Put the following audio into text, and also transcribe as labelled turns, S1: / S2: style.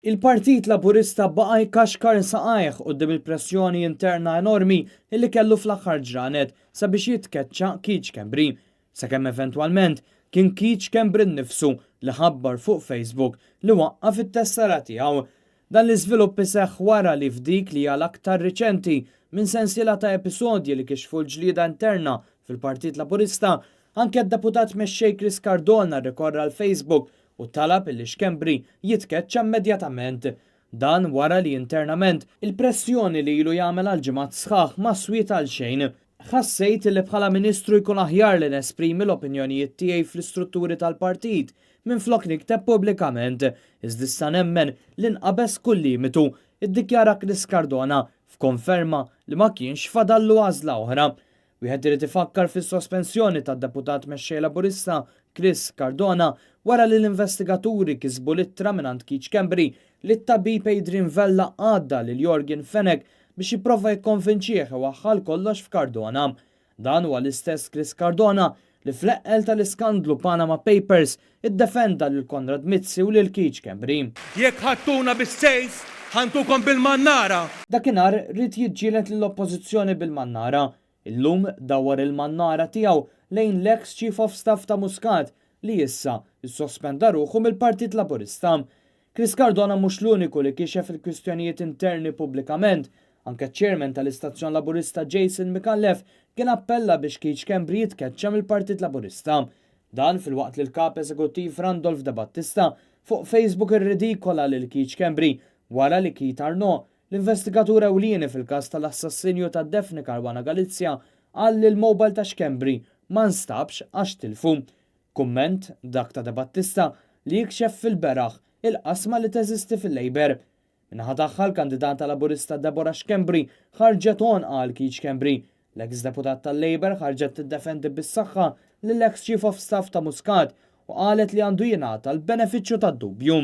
S1: Il-Partit Laburista baqa' jkaxkar saqajh quddiem il-pressjoni interna enormi li kellu fl-aħħar ġranet sabiex jitkeċċa Keith Schembri. Sakemm eventwalment kien Keith Schembri nnifsu li ħabbar fuq Facebook li waqqaf it-tessera tiegħu. Dan l-iżvilupp iseħħ wara li f'dik li hija l-aktar riċenti minn sensiela ta' episodji li kixfu l-ġlieda interna fil-Partit Laburista, anke d-Deputat Mexxej Chris Cardona rrikorra għal Facebook u talab illi Schembri jitkeċċa immedjatament. Dan wara li internament il-pressjoni li ilu jagħmel għal ġimgħat sħaħ ma swiet għal xejn. Ħassejt illi bħala Ministru jkun aħjar li nesprimi l-opinjonijiet tiegħi fl-istrutturi tal-partit minflok nikteb pubblikament, iżda issa nemmen li nqabeż kull limitu, iddikjara Chris Cardona f'konferma li ma kienx fadallu għażla oħra. Wieħed irid ifakkar fis-sospensjoni tad-Deputat Mexxej Laburista Chris Cardona wara li l-investigaturi kisbu l-ittra mingħand Keith Schembri li t-tabib Adrian Vella għadda lil Yorgen Fenech biex jipprova jikkonvinċih iwaħħal kollox f'Cardona. Dan huwa l-istess Chris Cardona li fl-eqqel tal-iskandlu Panama Papers iddefenda lil Konrad Mizzi u lil Keith Schembri.
S2: Jekk ħadtuna bis-sejf, ħa ntukom bil-mannara!
S1: Dakinhar ried jiġġieled lill-Oppożizzjoni bil-mannara. Illum dawwar il-mannara tiegħu lejn l-eks Chief of Staff ta' Muscat li issa ssospenda ruħu mill-Partit Laburista. Chris Cardona mhux l-uniku li kixef il-kwistjonijiet interni pubblikament. Anke ċ-Chairman tal-Istazzjon Laburista Jason Micallef kien appella biex Keith Schembri jitkeċċa mill-Partit Laburista. Dan filwaqt li l-Kap Eżekuttiv Randolph De Battista fuq Facebook irridikola lil Keith Schembri wara li Keith Arnaud, l-investigatur ewlieni fil-każ tal-assassinju ta' Daphne Caruana Galizia, qal li l-mobile ta' Schembri ma nstabx għax tilfu. Kumment, dak ta' De Battista, li jikxef fil-beraħ il-qasma li teżisti fil-Labour. Min-naħa tagħha l-kandidata Laburista Deborah Schembri ħarġet għonqha għal Keith Schembri. L-eks deputat tal-Labour ħarġet tiddefendi bis-saħħa lill-eks Chief of Staff ta' Muscat u qalet li għandu jingħata l-benefiċċju tad-dubju.